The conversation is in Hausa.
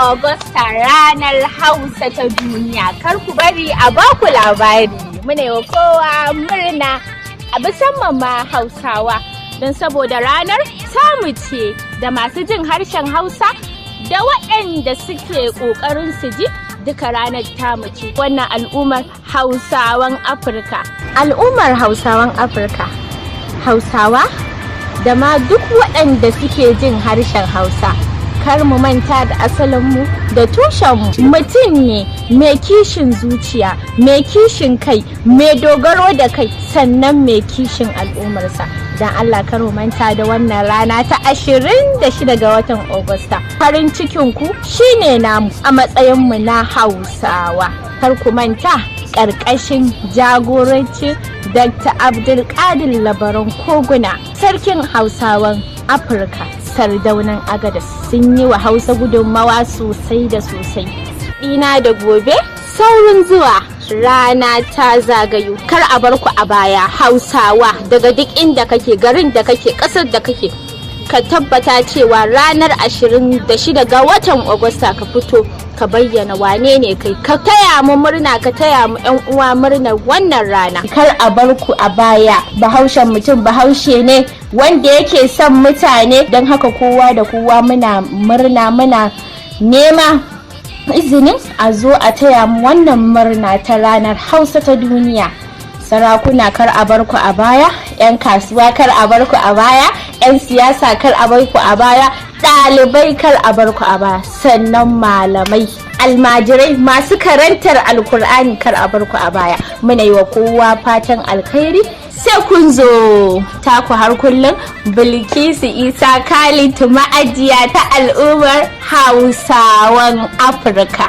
Agusta, ranar Hausa ta duniya. Kar ku bari a baku labari. Muna yi wa kowa murna, a musamman ma Hausawa. Don saboda ranar tamu ce, da masu jin harshen Hausa da waɗanda suke ƙoƙarin su ji, duka ranar tamu ce. Wannan al'ummar Hausawan Afirka. Al'ummar Hausawan Afirka. Hausawa da ma duk waɗanda suke jin harshen Hausa. Kar mu manta da asalinmu da tushenmu. Mutum ne mai kishin zuciya, mai kishin kai, mai dogaro da kai, sannan mai kishin al'ummarsa. Don Allah kar mu manta da wannan rana ta 26 ga watan Agusta. Farin cikin ku shine namu a matsayinmu na Hausawa. Kar ku manta, ƙarƙashin jagorancin Dr. Abdulkadir Labaran Koguna, Sarkin Hausawan Afirka, Sardaunan Agadas, sun yi wa Hausa gudunmawa sosai da sosai. Ina da gobe saurin zuwa, rana ta zagayo. Kar a bar ku a baya. Hausawa, daga duk inda kake, garin da kake, ƙasar da kake, ka tabbata cewa ranar 26 ga watan Agusta ka fito ka bayyana wane ne kai, ka taya mu murna, ka taya mu yan uwa murnar wannan rana. Kar a bar ku a baya. Bahaushen mutum bahaushe ne wanda yake son mutane. Don haka kowa da kowa muna murna, muna nema izinin a zo a taya mu wannan murna ta ranar Hausa ta duniya. Sarakuna, kar a bar ku a baya. 'Yan kasuwa, kar a bar ku a baya. 'Yan siyasa, kar a bar ku a baya. Ɗalibai, kar a bar ku a baya. Sannan malamai, almajirai, masu karantar Alkur'ani, kar a bar ku a baya. Muna yi wa kowa fatan alkhairi, sai kun zo. Taku har kullum, Bilkisu Isa Khalid, ma'ajiya ta al'ummar Hausawan Afirka.